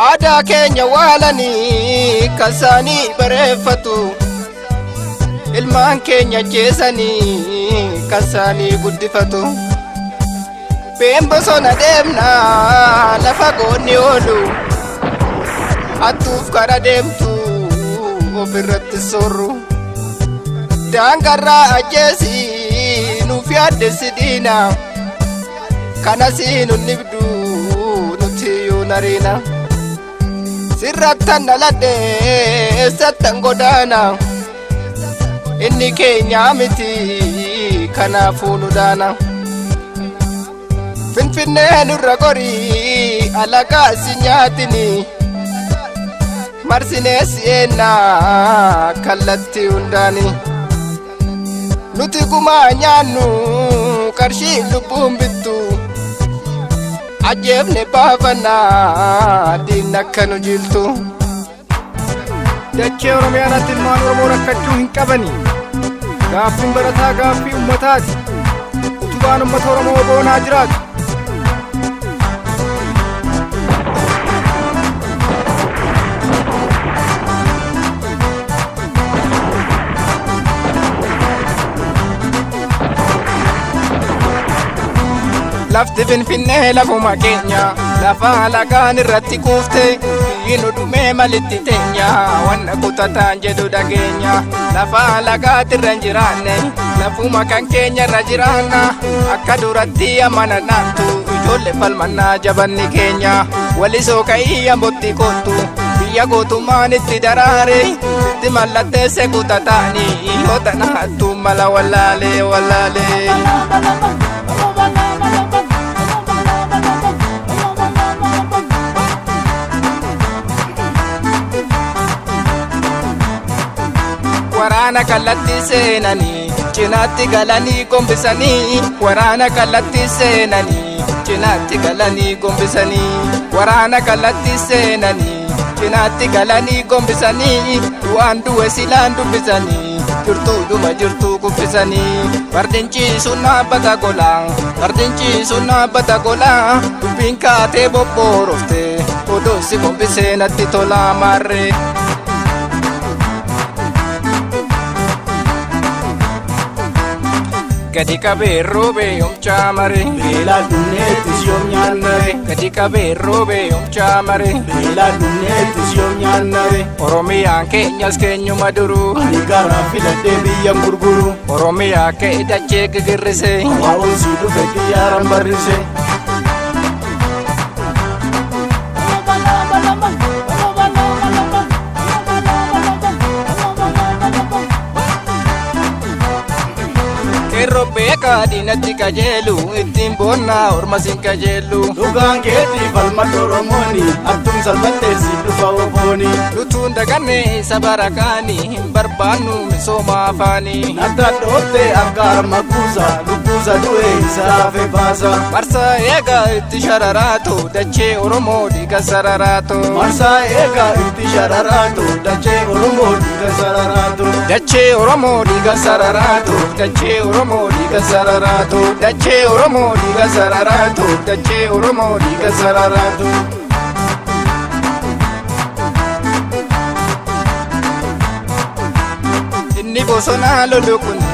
Aadaa keenya waalanii kasaanii bareeffatu. Ilmaan keenya jeesanii kasaanii guddifatu. Been bosona deemnaa lafa goonni oolu. Hattuuf kara deemtu ofirratti soorru. Daangarraa ajjeesii nuuf yaaddessi diina. Kanasii nun dhibdu nuti iyyuu nariina. Sirrattan dhaladhe eessattan godaana. Inni keenyaa miti kanaafuu nu daana. Finfinnee nurra gorii alagaa si nyaatini. Marsinee si'eennaa kallattii hundaani. Nuti gumaa nyaannu qarshii lubbuun bittu. Ajjeefne baafannaa diinna akka nu jiltu. Dachee Oromiyaa irratti ilmaan Oromoo rakkachuu hin qabani. Gaaffiin barataa gaaffii ummataati. Utubaan ummata Oromoo boonaa jiraatu. Lafti Finfinnee lafuma keenya lafa alagaan irratti kuufte biyyi nu dhumee malitti teenya wanna kutataan jedhu dhageenya lafa alagaati irra hin jiraanne lafuma kan keenya irra jiraanna akka duratti amana naattu ijoollee falmannaa jabanni keenya walisoo ka'ii ambotti kottu biyya gootummaan itti daraare itti mallatteesse kutataanii yoo tanaattu mala wallaalee wallaalee. Waraana kallattii seenanii cinaatti galanii gombisanii waraana kallattii seenanii cinaatti galanii gombisanii waraana kallattii seenanii cinaatti galanii gombisanii du'aan du'e silaan dubbisanii jirtuu dhuma jirtuu kuffisanii fardin ciisuun dhaabbata golaa fardin ciisuun dhaabbata golaa dubbiin kaatee bobboorofte odoo si gombisee natti tolaa maarree. Gadi qabee roobee yoomchaa maree. Beelaan dhumneettis yoom nyaannare. Gadi qabee roobee yoomchaa maree. Beelaan dhumneettis yoom nyaannare. Oromiyaan keenyas keenyuma duruu. Ani garaa filadhee biyyan gurguru. Oromiyaa ka'e dachee gigirrise. Waa'oon si dhufe xiyyaaran barrise. Qeerroo beekaa diinatti qajeelu ittiin boonnaa orma siin qajeelu. Dhugaan keetii falmadhu Oromooni attum salphatteessi dhufa obooni. Nutuun daganne isa barakaanii hin barbaannu misooma afaanii. Natta dhootte akka harma kuusa lubbuusa du'e isa hafe baasa. Marsaa eegaa itti shararaatu dachee Oromoo dhiiga sararaatu. Marsaa eegaa itti shararaatu dachee Oromoo dhiiga sararaatu. Dachee Oromoo dhiiga sararaatu dachee Oromoo dhiiga sararaatu dachee Oromoo dhiiga sararaatu dachee Oromoo dhiiga sararaatu. Inni bosonaa lolu kuni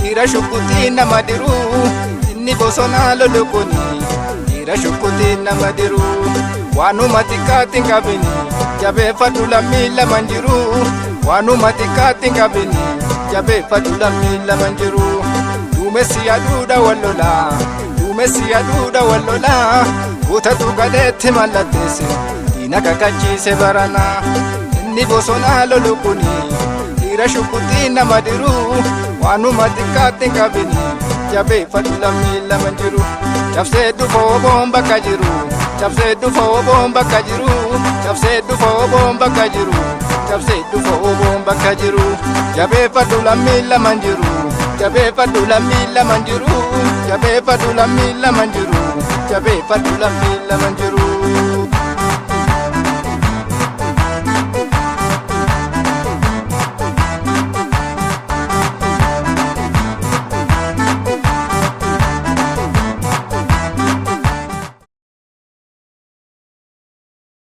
dhiira shukkutii nama diru. Inni bosonaa lolu kuni dhiira shukkutii nama diru. Waanuma xiqqaatti hin qabini jabeeffadhu lammii lama hin jiru. Waanuma xiqqaatti hin qabini jabeeffadhu lammii lama hin jiru. Duumessi aduudha wal lola duumessi aduudha wal lola guutatu galeetti mallatteesse diina kakachiise barana. Inni bosonaa lolu kuni dhiira shukkutii nama diru waanuma xiqqaatti hin qabini jabeeffadhu lammii lama hin jiru. Cabsee dhufa oboon bakka jiru cabsee dhufa oboon bakka jiru cabsee dhufa oboon bakka jiru cabsee dhufa oboon bakka jiru jabeeffadhu lammii lama hin jiru jabeeffadhu lammii lama hin jiru jabeeffadhu lammii lama hin jiru jabeeffadhu lammii lama hin jiru.